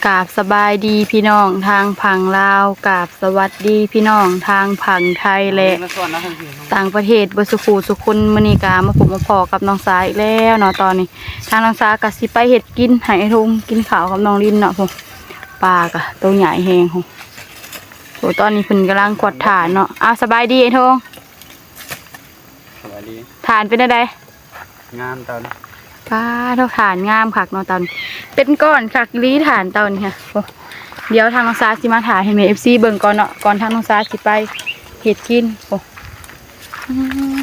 ກາບສະບາຍດີພີ່ນ້ອງທາງຝັ່ງລາວ, ກາບສະຫວັດດີພີ່ນ້ອງທາງຝັ່ງໄທ ແລະ ຕ່າງປະເທດເບິດສູ່ຜູ້ສູ່ຄົນ. ມື້ນີ້ກະມາພົບມາພໍ້ກັບນ້ອງສາອີກແລ້ວເນາະ. ຕອນນີ້ທາງນ້ອງສາກະຊິໄປເຮັດກິນໃຫ້ອ້າຍທົງກິນເຂົ້າກັບນ້ອງລິນເນາະ. ໂອ້ ປາກະໂຕໃຫຍ່ແຮງ. ໂອ້ ໂອ້ ຕອນນີ້ເພິ່ນກຳລັງຂວດຖ່ານເນາະ. ອ້າວ ສະບາຍດີອ້າຍທົງ. ສະບາຍດີ. ຖ່ານເປັນແນວໃດ? ງາມຕອນ ປາໂທ ຖ່ານງາມຄັກເນາະຕອນ ເປັນກ້ອນຄັກອີ່ຫຼີຖ່ານຕອນນີ້. ໂອ້ ດຽວທາງນ້ອງສາຊິມາຖ່າຍໃຫ້ແມ່ ເອັຟຊີ ເບິ່ງກ່ອນເນາະ ກ່ອນທາງນ້ອງສາຊິໄປເຮັດກິນ. ໂອ້ ອືມ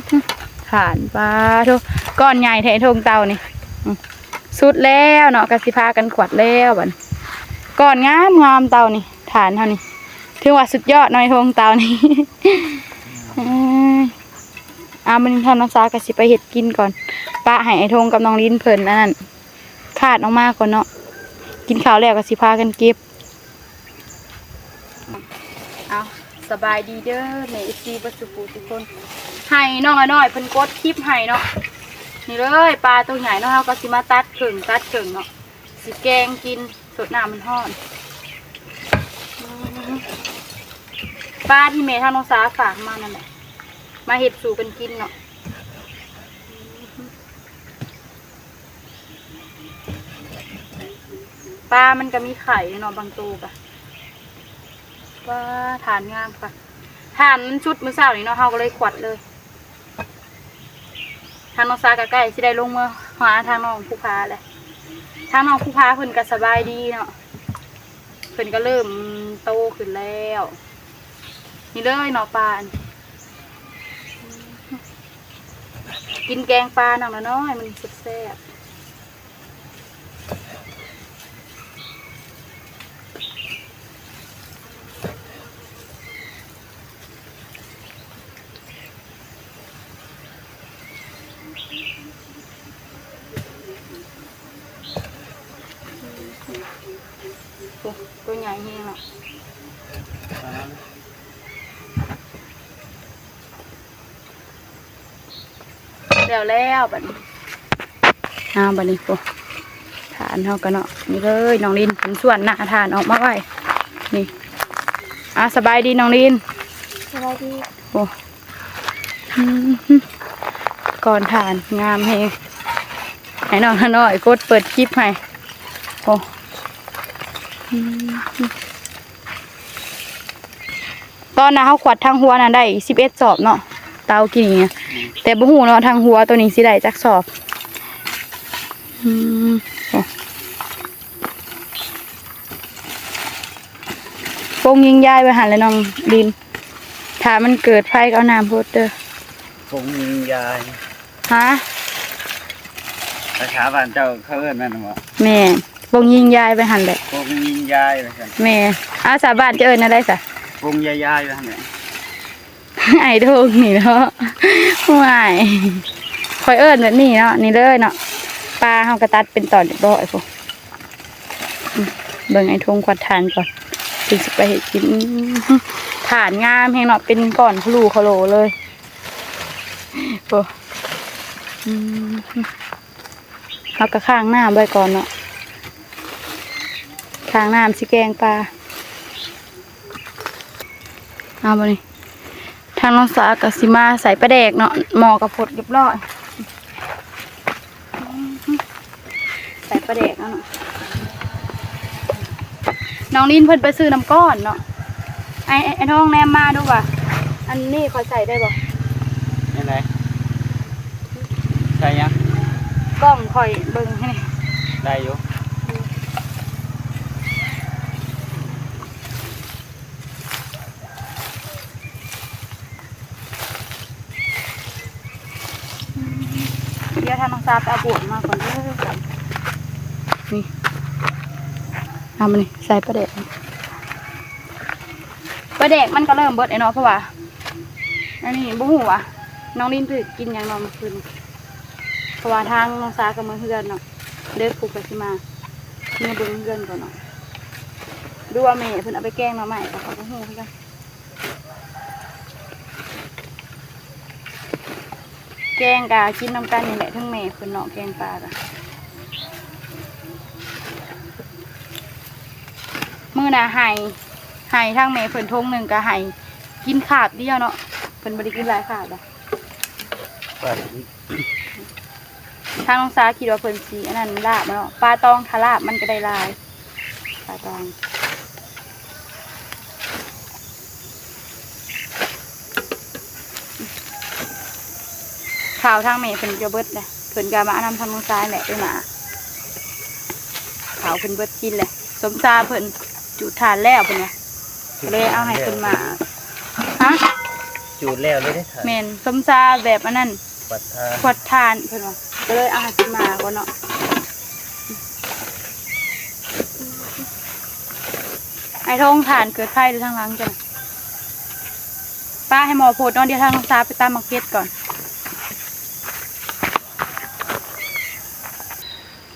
ຖ່ານ ປາໂທ ກ້ອນໃຫຍ່ແທ້ ອ້າຍທົງເຕົານີ້. ອືມ ສຸດແລ້ວເນາະ ກະຊິພາກັນຂວດແລ້ວບັດນີ້. ກ້ອນງາມໆ ເຕົານີ້ ຖ່ານເຮົານີ້ ຖືວ່າສຸດຍອດເນາະ ອ້າຍທົງເຕົານີ້. ເອີຍ ອາ ມື້ນີ້ທາງນ້ອງສາກະຊິໄປເຮັດກິນກ່ອນ ປະໃຫ້ອ້າຍທົງກັບນ້ອງລິນເພິ່ນອັນນັ້ນ ຄາດອອກມາກ່ອນເນາະ. ກິນເຂົ້າແລ້ວກະຊິພາກັນເກັບ. ເອົາ ສະບາຍດີເດີແມ່ ເອັຟຊີ ເບິດສູ່ຜູ້ທຸກຄົນ. ໃຫ້ນ້ອງນ້ອຍເພິ່ນກົດຄລິບໃຫ້ເນາະ. ນີ້ເລີຍ ປາໂຕໃຫຍ່ເນາະ ເຮົາກະຊິມາຕັດເຄິ່ງ ຕັດເຄິ່ງເນາະ ຊິແກງກິນ ສົດນ້ຳມັນຮ້ອນ. ອືມ ປາທີ່ແມ່ທາງນ້ອງສາຝາກມານັ້ນແຫຼະ ມາເຮັດສູ່ກັນກິນເນາະ. ປາມັນກະມີໄຂ່ເນາະ ບາງໂຕກະ ປາ ຖ່ານງາມກະ ຖ່ານມັນຊຸດມື້ເຊົ້ານີ້ເນາະ ເຮົາກະເລີຍຂວັດເລີຍ. ທາງນ້ອງສາກະໃກ້ຊິໄດ້ລົງເມືອຫາທາງນ້ອງພູຜາແຫຼະ. ທາງນ້ອງພູຜາເພິ່ນກະສະບາຍດີເນາະ ເພິ່ນກະເລີ່ມໂຕຂຶ້ນແລ້ວ. ນີ້ເລີຍເນາະ ປາ ກິນແກງປານ້ອງນ້ອຍ ມັນແຊບໆ. ໂອ້ ໂຕໃຫຍ່ແຮງເນາະ. ແລ້ວແລ້ວບັດນີ້ ອ້າວ ບັດນີ້ ໂອ້ ຖ່ານເຮົາກະເນາະ ນີ້ເລີຍ ນ້ອງລິນເພິ່ນສວນໜ້າຖ່ານອອກມາໄວ້ ນີ້. ອ້າວ ສະບາຍດີນ້ອງລິນ. ສະບາຍດີ. ໂອ້ ອືມ ກ້ອນຖ່ານງາມແຮງ ໃຫ້ນ້ອງນ້ອຍກົດເປີດຄລິບໃຫ້. ໂອ້ ອືມ ຕອນນັ້ນເຮົາຂວັດທາງຫົວນັ້ນໄດ້ສິບເອັດສອບເນາະ ເຕົາກີ້ນີ້ ອືມ ແຕ່ບໍ່ຮູ້ເນາະ ທາງຫົວໂຕນີ້ຊິໄດ້ຈັກສອບ. ອືມ ໂອ້ ປົງຍິງຢາຍໄວ້ຫັ້ນແຫຼະນ້ອງລິນ ຖ້າມັນເກີດໄຟກະເອົານ້ຳຫົດເດີ. ປົງຍິງຢາຍ ຮະ? ພາສາບ້ານເຈົ້າເຂົາເອີ້ນແມ່ນບໍ່? ແມ່ນ ປົງຍິງຢາຍໄປຫັ້ນແຫຼະ. ປົງຍິງຢາຍໄປຊັ້ນ. ແມ່ນ. ອາ ສາວບ້ານເຈົ້າເອີ້ນແນວໃດສະ? ປົງຢາຍໆ ໄປຫັ້ນແຫຼະ. ອ້າຍໂທງນີ້ເນາະ. ໂອ້ຍ ຂ້ອຍເອີ້ນແບບນີ້ເນາະ. ນີ້ເລີຍເນາະ. ປາເຮົາກະຕັດເປັນຕອນຮຽບຮ້ອຍພຸ້ນ. ເບິ່ງອ້າຍໂທງຂວັດຖ່ານກ່ອນ ເພິ່ນຊິໄປເຮັດກິນ. ອື ຖ່ານງາມແຮງເນາະ ເປັນກ້ອນຂະໂຫຼຂະໂຫຼເລີຍ. ໂອ້ ອືມ ເຮົາກະຄ້າງນ້ຳໄວ້ກ່ອນເນາະ ຄ້າງນ້ຳຊິແກງປາ. ເອົາ ບາດນີ້ທາງນ້ອງສາກະຊິມາໃສ່ປາແດກເນາະ ໝໍ້ກະພົດຮຽບຮ້ອຍ. ໃສ່ປາແດກເອົາເນາະ. ນ້ອງລິນເພິ່ນໄປຊື້ນ້ຳກ້ອນເນາະ. ໄອ້ ໄອ້ ໄອ້ທອງແນມມາດູວ່າ ອັນນີ້ຂ້ອຍໃສ່ໄດ້ບໍ່? ແນວໃດ? ໃສ່ຫຍັງ? ກ້ອງຂ້ອຍເບິ່ງໃຫ້ແດ່. ໄດ້ຢູ່. ດຽວທາງນ້ອງສາໄປເອົາບວບມາກ່ອນເດີ. ນີ້ ເອົາມານີ້ ໃສ່ປາແດກ. ປາແດກມັນກະເລີ່ມເບິດແລ້ວເນາະ ເພາະວ່າ ອັນນີ້ບໍ່ຮູ້ວ່ານ້ອງລິນເພິ່ນກິນຫຍັງເນາະມື້ຄືນ. ເພາະວ່າທາງນ້ອງສາກະເມືອເຮືອນເນາະ ເດີກພຸ້ນກະຊິມາ ເມືອເບິ່ງເຮືອນກ່ອນເນາະ. ຫຼືວ່າແມ່ເພິ່ນເອົາໄປແກງໜໍ່ໄມ້ ກະເຂົາບໍ່ຮູ້ຄືກັນ. ແກງກະກິນນຳກັນນີ້ແຫຼະ ທັງແມ່ເພິ່ນເນາະ ແກງປາກະ. ມື້ໜ້າໃຫ້ ໃຫ້ທາງແມ່ເພິ່ນຖົງໜຶ່ງ ກໍໃຫ້ກິນຄາບດຽວເນາະ ເພິ່ນບໍ່ໄດ້ກິນຫຼາຍຄາບດອກ. ທາງນ້ອງສາຄິດວ່າເພິ່ນຊິອັນນັ້ນລາບເນາະ ປາຕອງ ຖ້າລາບມັນກໍໄດ້ຫຼາຍ ປາຕອງ. ເຂົ້າທາງແມ່ເພິ່ນກໍເບິດແຫຼະ ເພິ່ນກໍມານຳທາງນ້ອງສາແຫຼະ ໄປມາເຂົ້າເພິ່ນເບິດກິນແຫຼະ. ສົມຊາເພິ່ນຈູດຖ່ານແລ້ວເພິ່ນວ່າ ກໍເລີຍເອົາໃຫ້ເພິ່ນມາ. ຮະ? ຈູດແລ້ວເລີຍເດ້ຖ່ານ. ແມ່ນ ສົມຊາແບບອັນນັ້ນ ຂວດຖ່ານ ຂວດຖ່ານເພິ່ນວ່າ ກໍເລີຍເອົາໃຫ້ເພິ່ນມາກ່ອນເນາະ. ໄອ້ທອງ ຖ່ານເກີດໄຟຢູ່ທາງຫຼັງເຈົ້າ. ປ້າໃຫ້ໝໍ້ໂພດເນາະ ດຽວທາງນ້ອງສາໄປຕຳໝາກເຜັດກ່ອນ.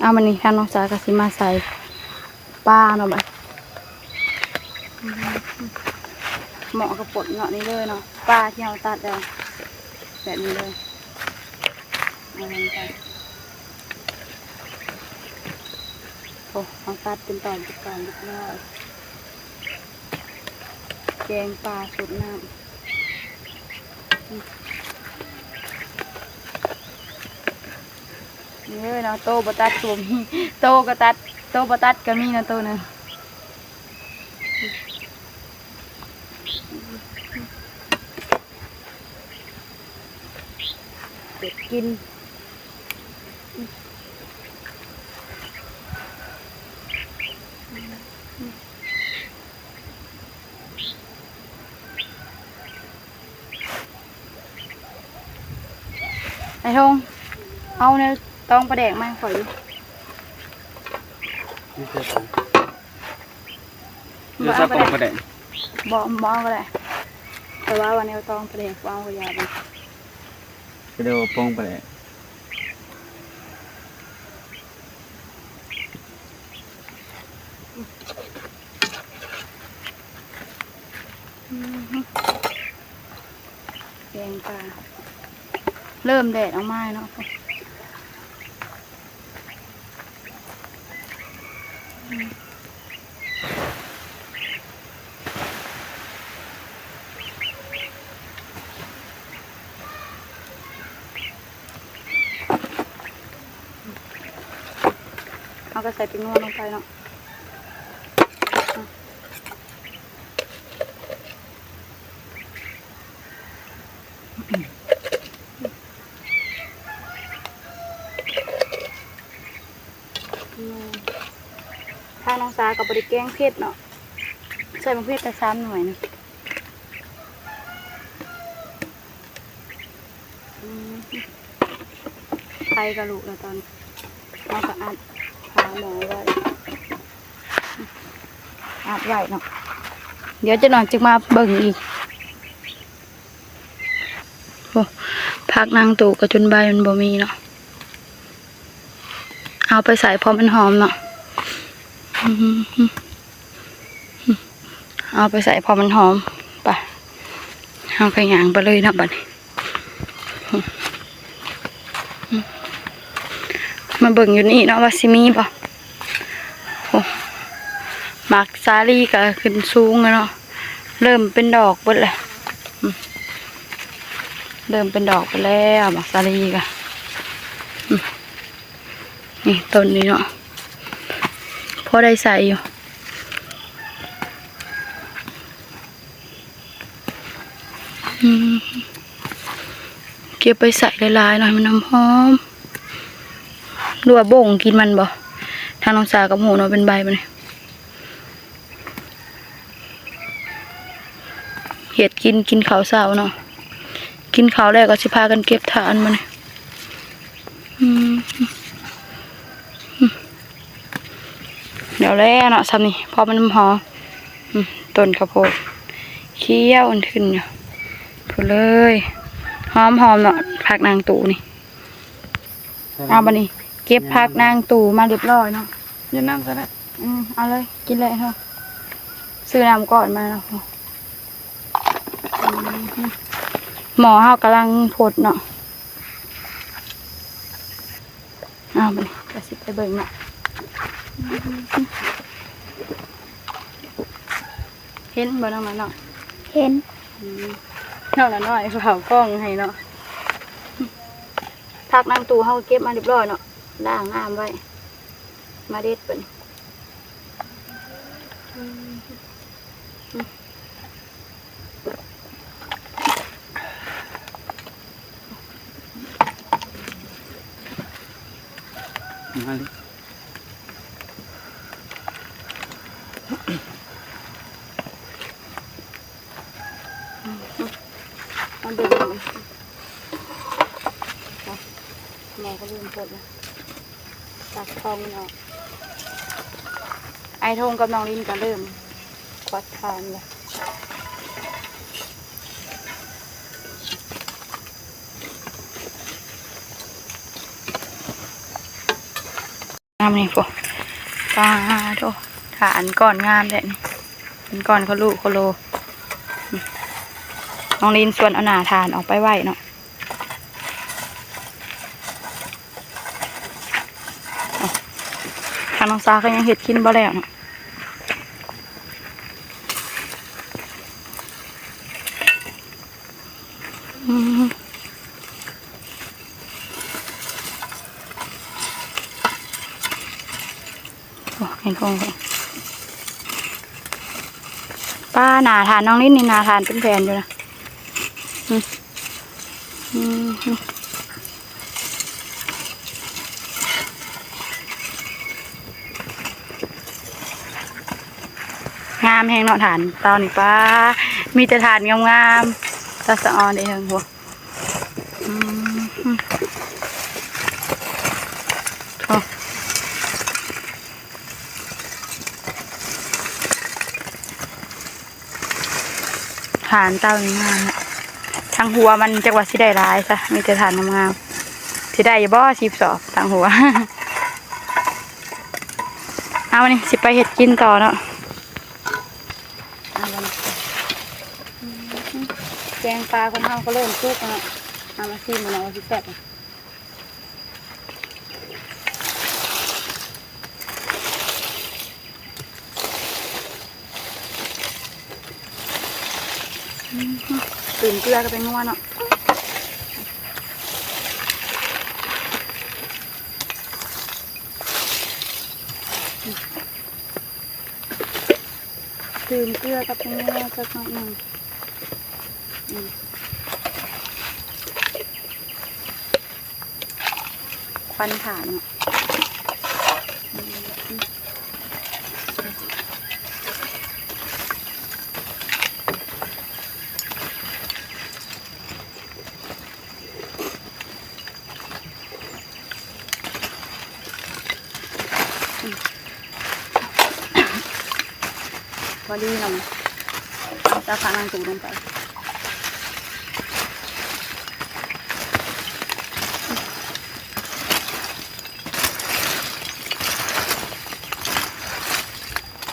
ເອົາ ມານີ້ທາງນ້ອງສາກໍຊິມາໃສ່ປາເນາະ ບັດ ໝໍ້ກໍປົດເນາະ ນີ້ເລີຍເນາະ ປາທີ່ເຮົາຕັດແລ້ວ ແບບນີ້ເລີຍ. ເອົາລົງໄປ ໂອ້ ເຮົາຕັດເປັນຕອນເປັນຕອນຮຽບຮ້ອຍ. ແກງປາສົດນ້ຳ ນີ້ເລີຍເນາະ ໂຕບໍ່ຕັດກໍມີ ໂຕກໍຕັດ ໂຕບໍ່ຕັດກໍມີເນາະ ໂຕໜຶ່ງ. ເກັບກິນ ໄອ້ທອງ ເອົາແນວຕອງປາແດກມາໃຫ້ຂ້ອຍດູ. ບໍ່ເອົາກໍໄດ້ ບໍ່ ບໍ່ເອົາກໍໄດ້ ແຕ່ວ່າວ່າແນວຕອງປາແດກ ບໍ່ເອົາກໍຢ່າ ບໍ່ ໄປເດີ ປອງປາແດກ. ແກງປາ ເລີ່ມແດດອອກມາເນາະ. ເຮົາກໍໃສ່ແປ້ງນົວລົງໄປເນາະ. ທາງນ້ອງສາກໍບໍ່ໄດ້ແກງເຜັດເນາະ ໃສ່ໝາກເຜັດແຕ່ສາມໜ່ວຍນະ. ອືມ ໄຟກໍລຸແລ້ວຕອນນີ້ ເຮົາກໍອັດຝາໝໍ້ໄວ້ ອັດໄວ້ເນາະ ດຽວຈັກໜ່ອຍຈຶ່ງມາເບິ່ງອີກ. ໂອ້ ຜັກນາງຕູ້ກໍຈົນໃບມັນບໍ່ມີເນາະ ເອົາໄປໃສ່ພໍມັນຫອມເນາະ. ອືມ ເອົາໄປໃສ່ພໍມັນຫອມ ໄປ ເຮົາກໍຍ່າງໄປເລີຍເນາະບັດນີ້. ມາເບິ່ງຢູ່ນີ້ເນາະວ່າຊິມີບໍ່. ໂອ້ ໝາກສາລີກໍຂຶ້ນສູງແລ້ວເນາະ ເລີ່ມເປັນດອກເບິດແລ້ວ ອືມ ເລີ່ມເປັນດອກເບິດແລ້ວໝາກສາລີກໍ ອືມ ນີ້ຕົ້ນນີ້ເນາະ ພໍໄດ້ໃສ່ຢູ່. ອືມ ເກັບໄປໃສ່ຫຼາຍໆ ໃຫ້ມັນຫອມໆ ຫຼືວ່າບົ່ງກິນມັນບໍ່ ທາງນ້ອງສາກໍບໍ່ຮູ້ເນາະ ເປັນໃບບັດນີ້. ເຮັດກິນ ກິນເຂົ້າເຊົ້າເນາະ ກິນເຂົ້າແລ້ວກໍຊິພາກັນເກັບຖ່ານບັດນີ້. ອືມ ດຽວແລ້ວເນາະ ຊ່ຳນີ້ ພໍມັນຫອມ. ອືມ ຕົ້ນເຂົ້າໂພດຂຽວອຶ້ນທຶ່ນຢູ່ພຸ້ນເລີຍ ຫອມໆ ເນາະ ຜັກນາງຕູ້ນີ້. ເອົາ ບັດນີ້ເກັບຜັກນາງຕູ້ມາຮຽບຮ້ອຍເນາະ. ຢາກນ້ຳຊະນະ. ອືມ ເອົາເລີຍ ກິນເລີຍເນາະ ຊື້ນ້ຳກ້ອນມາເນາະ. ໝໍ້ເຮົາກຳລັງຟົດເນາະ. ເອົາ ບັດນີ້ກໍຊິໄປເບິ່ງເນາະ. ອືມ ເຫັນບໍ່ນ້ອງລະນ້ອຍ? ເຫັນ. ອືມ ນ້ອງລະນ້ອຍເຝົ້າກ້ອງໃຫ້ເນາະ. ຜັກນາງຕູ້ເຮົາເກັບມາຮຽບຮ້ອຍເນາະ ລ້າງນ້ຳໄວ້ ມາເດັດເພິ່ນ. ມາເລີຍ. ມາເບິ່ງ ໝໍກໍເລີ່ມປົດແລ້ວ ຕັກທອງມັນອອກ. ອ້າຍທົງກັບນ້ອງລິນກໍເລີ່ມກວາດຖ່ານແລ້ວ. ງາມນີ້ພຸ້ນ ປາໂທ້ ຖ່ານກ້ອນງາມແທ້ນີ້ ເປັນກ້ອນໂຄໂລໂຄໂລ. ນ້ອງລິນຊວນເອົາໜ້າຖ່ານອອກໄປໄວ້ເນາະ. ທາງນ້ອງສາກໍຍັງເຮັດກິນບໍ່ແລ້ວເນາະ. ອືມ ໂອ້ ເຫັນໂຄງ ປາ ໜ້າຖ່ານນ້ອງລິນນີ້ ໜ້າຖ່ານເປັນແຜ່ນຢູ່ນະ. ອືມ ອືມ ງາມແຮງເນາະ ຖ່ານເຕົານີ້ ປາ ມີແຕ່ຖ່ານງາມໆ ຕາສະອອນເດ້ເທິງພຸ້ນ. ອືມ ໂອ້ ຖ່ານເຕົານີ້ງາມນະ ທາງຫົວມັນຈັກວ່າຊິໄດ້ຫຼາຍຊະ ມີແຕ່ຖ່ານງາມໆ. ຊິໄດ້ຢູ່ບໍ່ ສິບສອບ ທາງຫົວ? ເອົາ ວັນນີ້ຊິໄປເຮັດກິນຕໍ່ເນາະ. ແກງປາຂອງເຮົາກໍເລີ່ມສຸກແລ້ວເນາະ ເອົາມາຊີມເບິ່ງເນາະວ່າຊິແຊບ. ຕື່ມເກືອກັບແປ້ງນົວເນາະ. ຕື່ມເກືອກັບແປ້ງນົວຈັກໜ້ອຍໜຶ່ງ. ອືມ ຄວັນຖ່ານເນາະ. ອືມ ພໍດີເນາະ ເອົາຜັກນາງຕູ້ລົງໄປ.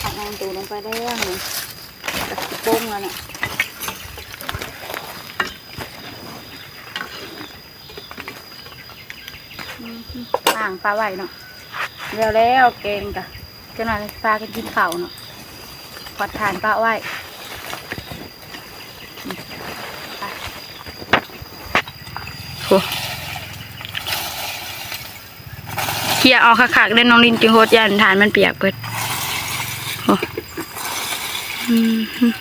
ຜັກນາງຕູ້ລົງໄປແລ້ວນີ້ ກໍຊິປົງແລ້ວເນາະ. ອືມ ລ້າງປາໄວ້ເນາະ ແລ້ວ ແລ້ວແກງກະ ຈັກໜ້ອຍພາກັນກິນເຂົ້າເນາະ ກວາດຖ່ານປະໄວ້. ໂອ້ ເຄຍອອກຄັກໆເດີ້ ນ້ອງລິນຈຶ່ງໂຫດ ຢ້ານຖ່ານມັນປຽກເບິດ. ໂອ້ ອືມ.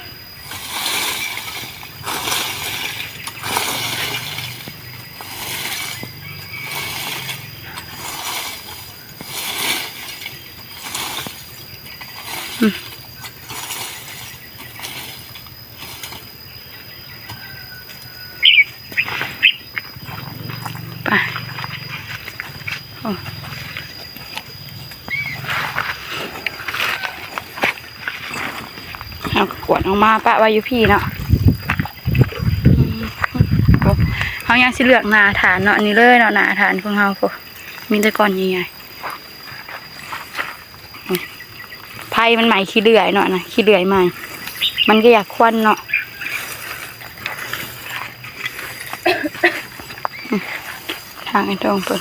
ໄປ ໂອ້ ເຮົາກໍກວດອອກມາປະໄວ້ຢູ່ພີ້ເນາະ. ໂອ້ ເຮົາຍັງຊິເລືອກໜ້າຖານເນາະ ນີ້ເລີຍເນາະ ໜ້າຖານຂອງເຮົາ ໂອ້ ມີແຕ່ກ້ອນໃຫຍ່ໆ. ໄຟມັນໄໝ້ຂີ້ເລື່ອຍເນາະ ນະ ຂີ້ເລື່ອຍໄໝ້ ມັນກໍຢາກຄວັນເນາະ. ທາງໄອ້ໂຕ້ງເພິ່ນ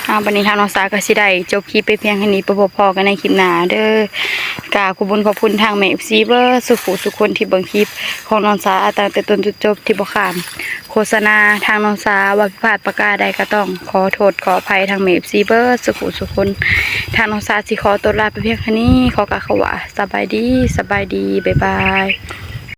ເອົາ ບັດນີ້ທາງນ້ອງສາກໍຊິໄດ້ຈົບຄລິບໄປພຽງເທົ່ານີ້ ໄປພົບພໍ້ກັນໃນຄລິບໜ້າເດີ້. ໄປ ກາບຂອບບຸນຂອບຄຸນທາງແມ່ເອັຟຊີເບິດສູ່ຜູ້ສູ່ຄົນທີ່ເບິ່ງຄລິບຂອງນ້ອງສາຕັ້ງແຕ່ຕົ້ນຈົນຈົບ ທີ່ບໍ່ຂ້າມໂຄສະນາ. ທາງນ້ອງສາເວົ້າຜິດພາດປະການໃດກໍຕ້ອງຂໍໂທດຂໍອະໄພທາງແມ່ເອັຟຊີເບິດສູ່ຜູ້ສູ່ຄົນ. ທາງນ້ອງສາຊິຂໍຕົວລາໄປພຽງເທົ່ານີ້. ຂໍກ່າວຄຳວ່າສະບາຍດີ, ສະບາຍດີ, ບາຍບາຍ.